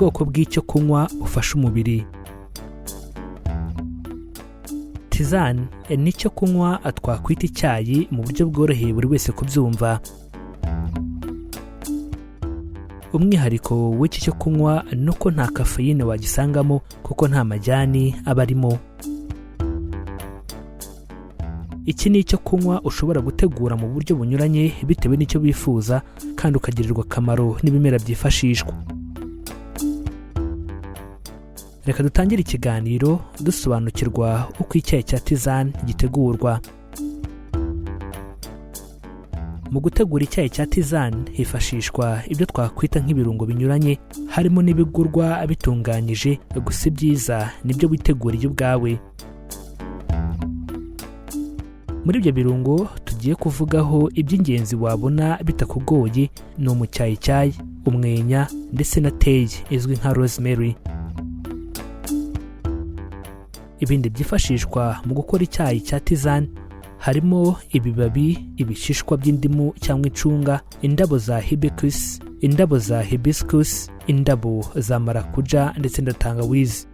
Ubwoko bw'icyo kunywa bufasha umubiri. Tisane ni icyo kunywa twakwita icyayi mu buryo bworoheye buri wese kubyumva. Umwihariko w'iki cyo kunywa ni uko nta kafeyine wagisangamo, kuko nta majyani aba arimo. Iki ni icyo kunywa ushobora gutegura mu buryo bunyuranye bitewe n'icyo wifuza, kandi ukagirirwa akamaro n'ibimera byifashishwa. Reka dutangire ikiganiro dusobanukirwa uko icyayi cya tisane gitegurwa. Mu gutegura icyayi cya tisane hifashishwa ibyo twakwita nk'ibirungo binyuranye, harimo n'ibigurwa bitunganyije, gusa ibyiza nibyo witeguriye ubwawe. Muri ibyo birungo tugiye kuvugaho, iby'ingenzi wabona bitakugoye ni umucyayicyayi, umwenya ndetse na teyi izwi nka rosemary. Ibindi byifashishwa mu gukora icyayi cya tisane harimo ibibabi, ibishishwa by'indimu cyangwa icunga, indabo za hibiscus, indabo za hibiscus, indabo za marakuja ndetse na tangawizi.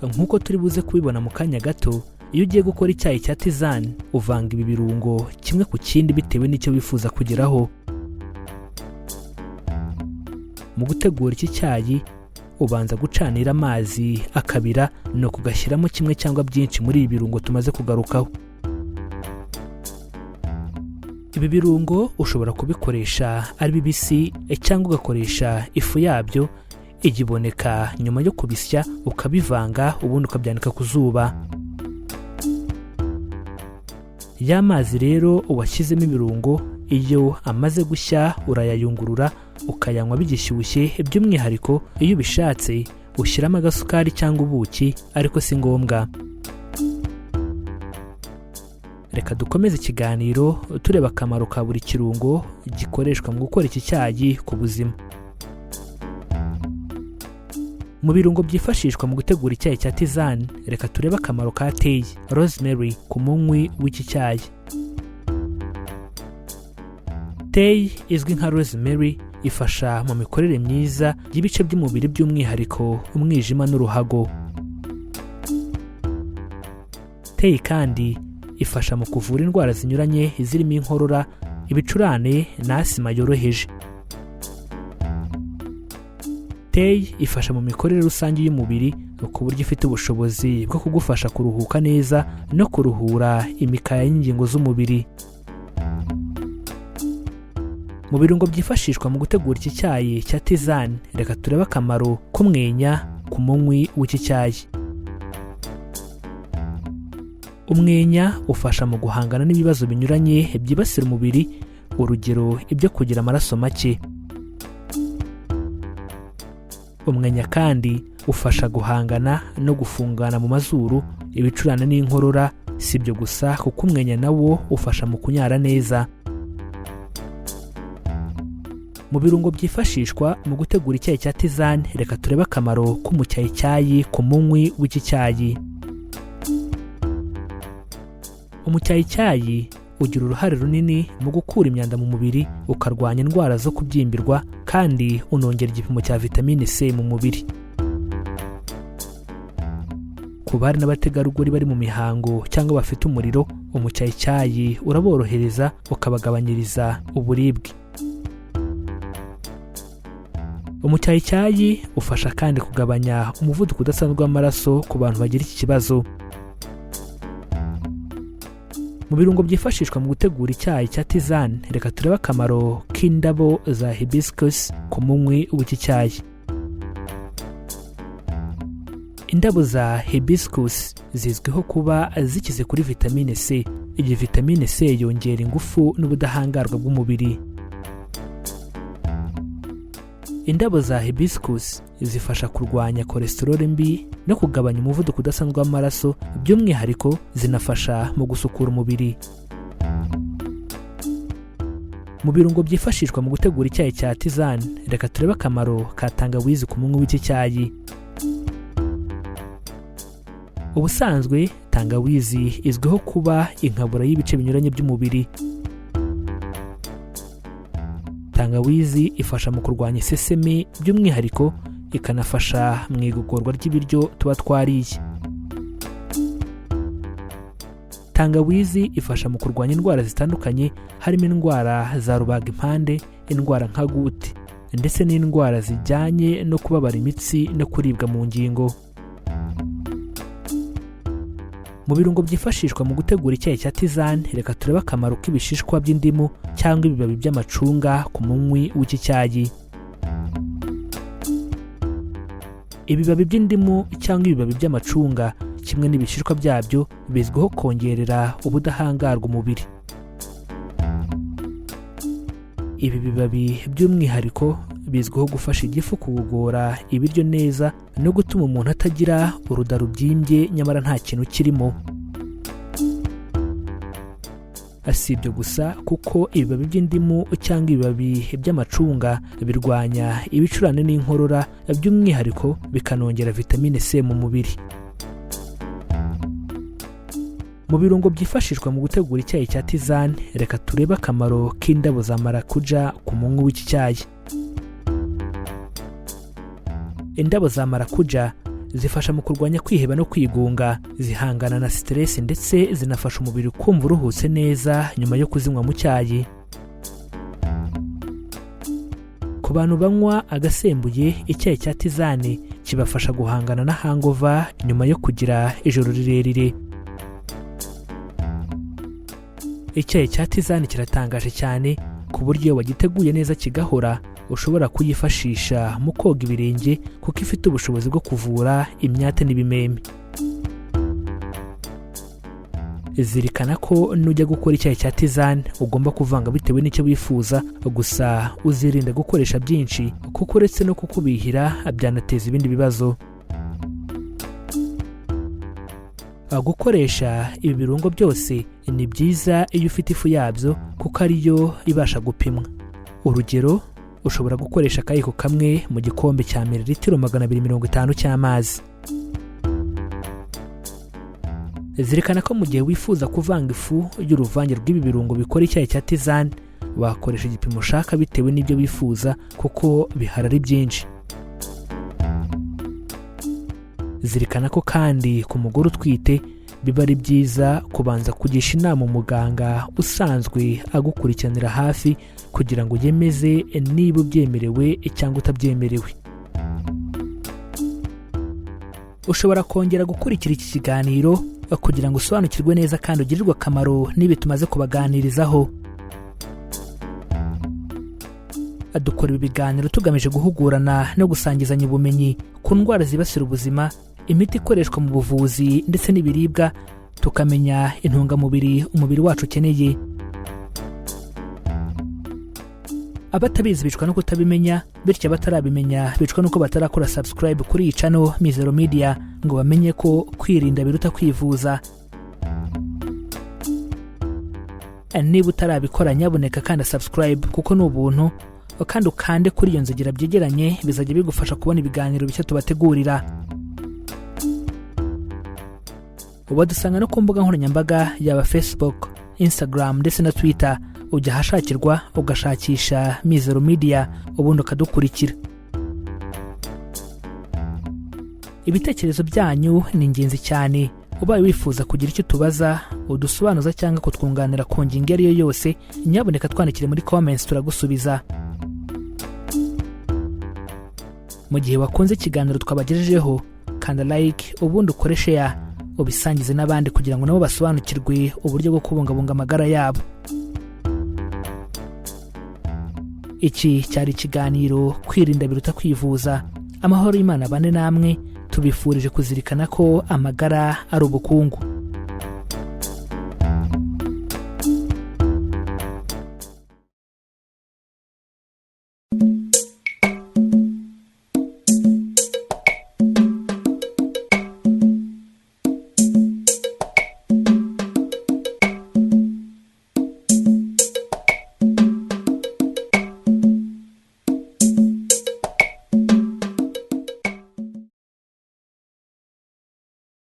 Nk'uko turi buze kubibona mu kanya gato, iyo ugiye gukora icyayi cya tisane uvanga ibi birungo kimwe ku kindi bitewe n'icyo wifuza kugeraho. Mu gutegura iki cyayi ubanza gucanira amazi akabira, nuko ugashyiramo kimwe cyangwa byinshi muri ibi birungo tumaze kugarukaho. Ibi birungo ushobora kubikoresha ari bibisi cyangwa ugakoresha ifu yabyo igiboneka nyuma yo kubisya, ukabivanga ubundi ukabyanika ku zuba. Ya mazi rero washyizemo ibirungo, iyo amaze gushya urayayungurura ukayanywa bigishyushye. By'umwihariko iyo ubishatse ushyiramo agasukari cyangwa ubuki, ariko si ngombwa. Reka dukomeze ikiganiro tureba akamaro ka buri kirungo gikoreshwa mu gukora iki cyayi ku buzima. Mu birungo byifashishwa mu gutegura icyayi cya tisane, reka turebe akamaro ka teyi rosemary ku munywi w'iki cyayi. Teyi izwi nka rosemary ifasha mu mikorere myiza y'ibice by'umubiri, by'umwihariko umwijima n'uruhago. Teyi kandi ifasha mu kuvura indwara zinyuranye zirimo inkorora, ibicurane na asima yoroheje. Teyi ifasha mu mikorere rusange y'umubiri, ku buryo ifite ubushobozi bwo kugufasha kuruhuka neza no kuruhura imikaya y'ingingo z'umubiri. Mu birungo byifashishwa mu gutegura iki cyayi cya tisane, reka turebe akamaro k'umwenya ku munywi w'iki cyayi. Umwenya ufasha mu guhangana n'ibibazo binyuranye byibasira umubiri, urugero ibyo kugira amaraso make. Umwenya kandi ufasha guhangana no gufungana mu mazuru, ibicurane n'inkorora. Si ibyo gusa, kuko umwenya nawo ufasha mu kunyara neza. Mu birungo byifashishwa mu gutegura icyayi cya tisane, reka turebe akamaro k'umucyayicyayi ku munywi w'iki cyayi. Umucyayicyayi ugira uruhare runini mu gukura imyanda mu mubiri, ukarwanya indwara zo kubyimbirwa, kandi unongera igipimo cya vitamine C mu mubiri. Ku bari n'abategarugori bari mu mihango cyangwa bafite umuriro, umucyayicyayi uraborohereza ukabagabanyiriza uburibwe. Umucyayicyayi ufasha kandi kugabanya umuvuduko udasanzwe w'amaraso ku bantu bagira iki kibazo. Mu birungo byifashishwa mu gutegura icyayi cya tisane, reka turebe akamaro k'indabo za hibiscus ku munywi w'iki cyayi. Indabo za hibiscus zizwiho kuba zikize kuri vitamine C. Iyi vitamine C yongera ingufu n'ubudahangarwa bw'umubiri. Indabo za hibiscus zifasha kurwanya cholesterol mbi no kugabanya umuvuduko udasanzwe w'amaraso, by'umwihariko zinafasha mu gusukura umubiri. Mu birungo byifashishwa mu gutegura icyayi cya tisane, reka turebe akamaro ka tangawizi ku munywi w'iki cyayi. Ubusanzwe tangawizi izwiho kuba inkabura y'ibice binyuranye by'umubiri. Tangawizi Tangawizi ifasha mu kurwanya isesemi, by'umwihariko ikanafasha mu igogorwa ry'ibiryo tuba twariye. Tangawizi ifasha mu kurwanya indwara zitandukanye, harimo indwara za rubagimpande, indwara nka gute, ndetse n'indwara zijyanye no kubabara imitsi no kuribwa mu ngingo. Mu birungo byifashishwa mu gutegura icyayi cya tisane, reka turebe akamaro k'ibishishwa by'indimu cyangwa ibibabi by'amacunga ku munywi w'iki cyayi. Ibibabi by'indimu cyangwa ibibabi by'amacunga kimwe n'ibishishwa byabyo bizwiho kongerera ubudahangarwa umubiri. Ibi bibabi by'umwihariko bizwiho gufasha igifu kugogora ibiryo neza no gutuma umuntu atagira uruda rubyimbye nyamara nta kintu kirimo. Si ibyo gusa, kuko ibibabi by'indimu cyangwa ibibabi by'amacunga birwanya ibicurane n'inkorora, by'umwihariko bikanongera vitamine C mu mubiri. Mu birungo byifashishwa mu gutegura icyayi cya tisane, reka turebe akamaro k'indabo za marakuja ku munywi w'iki cyayi. Indabo za marakuja zifasha mu kurwanya kwiheba no kwigunga, zihangana na stress ndetse zinafasha umubiri kumva uruhutse neza nyuma yo kuzinywa mu cyayi. Ku bantu banywa agasembuye, icyayi cya tisane kibafasha guhangana na hangover nyuma yo kugira ijoro rirerire. Icyayi cya tisane kiratangaje cyane ku buryo iyo wagiteguye neza kigahora, ushobora kuyifashisha mu koga ibirenge kuko ifite ubushobozi bwo kuvura imyate n'ibimeme. Zirikana ko nujya gukora icyayi cya tisane ugomba kuvanga bitewe n'icyo wifuza, gusa uzirinde gukoresha byinshi kuko uretse no kukubihira byanateza ibindi bibazo. Gukoresha ibi birungo byose ni byiza iyo ufite ifu yabyo kuko ariyo ibasha gupimwa. Urugero, ushobora gukoresha akayiko kamwe mu gikombe cya mililitiro 250 cy'amazi. Zirikana ko mu gihe wifuza kuvanga ifu y'uruvange rw'ibi birungo bikora icyayi cya tisane, wakoresha igipimo ushaka bitewe n'ibyo wifuza kuko bihari ari byinshi. Zirikana ko kandi ku mugore utwite biba ari byiza kubanza kugisha inama umuganga usanzwe agukurikiranira hafi kugira ngo yemeze niba ubyemerewe cyangwa utabyemerewe. Ushobora kongera gukurikira iki kiganiro kugira ngo usobanukirwe neza kandi ugirirwe akamaro n'ibi tumaze kubaganirizaho. Dukora ibi biganiro tugamije guhugurana no gusangizanya ubumenyi ku ndwara zibasira ubuzima, imiti ikoreshwa mu buvuzi ndetse n'ibiribwa, tukamenya intungamubiri umubiri wacu ukeneye. Abatabizi bicwa no kutabimenya, bityo abatarabimenya bicwa nuko batarakora subscribe kuri iyi channel Mizero Media ngo bamenye ko kwirinda biruta kwivuza. Niba utarabikora nyaboneka kandi subscribe kuko ni ubuntu, kandi ukande kuri iyo nzogera byegeranye, bizajya bigufasha kubona ibiganiro bishya tubategurira. Ubadusanga no ku mbuga nkoranyambaga yaba Facebook, Instagram ndetse na Twitter. Ujya ahashakirwa ugashakisha Mizero Media ubundi ukadukurikira. Ibitekerezo byanyu ni ingenzi cyane. Ubaye wifuza kugira icyo tubaza, udusobanuza cyangwa kutwunganira ku ngingo iyo ari yo yose, nyaboneka twandikire muri comments turagusubiza. Mu gihe wakunze ikiganiro twabagejejeho, kanda like ubundi ukore share, ubisangize n'abandi kugira ngo nabo basobanukirwe uburyo bwo kubungabunga amagara yabo. Iki cyari ikiganiro Kwirinda biruta kwivuza. Amahoro y'Imana bane namwe, tubifurije kuzirikana ko amagara ari ubukungu.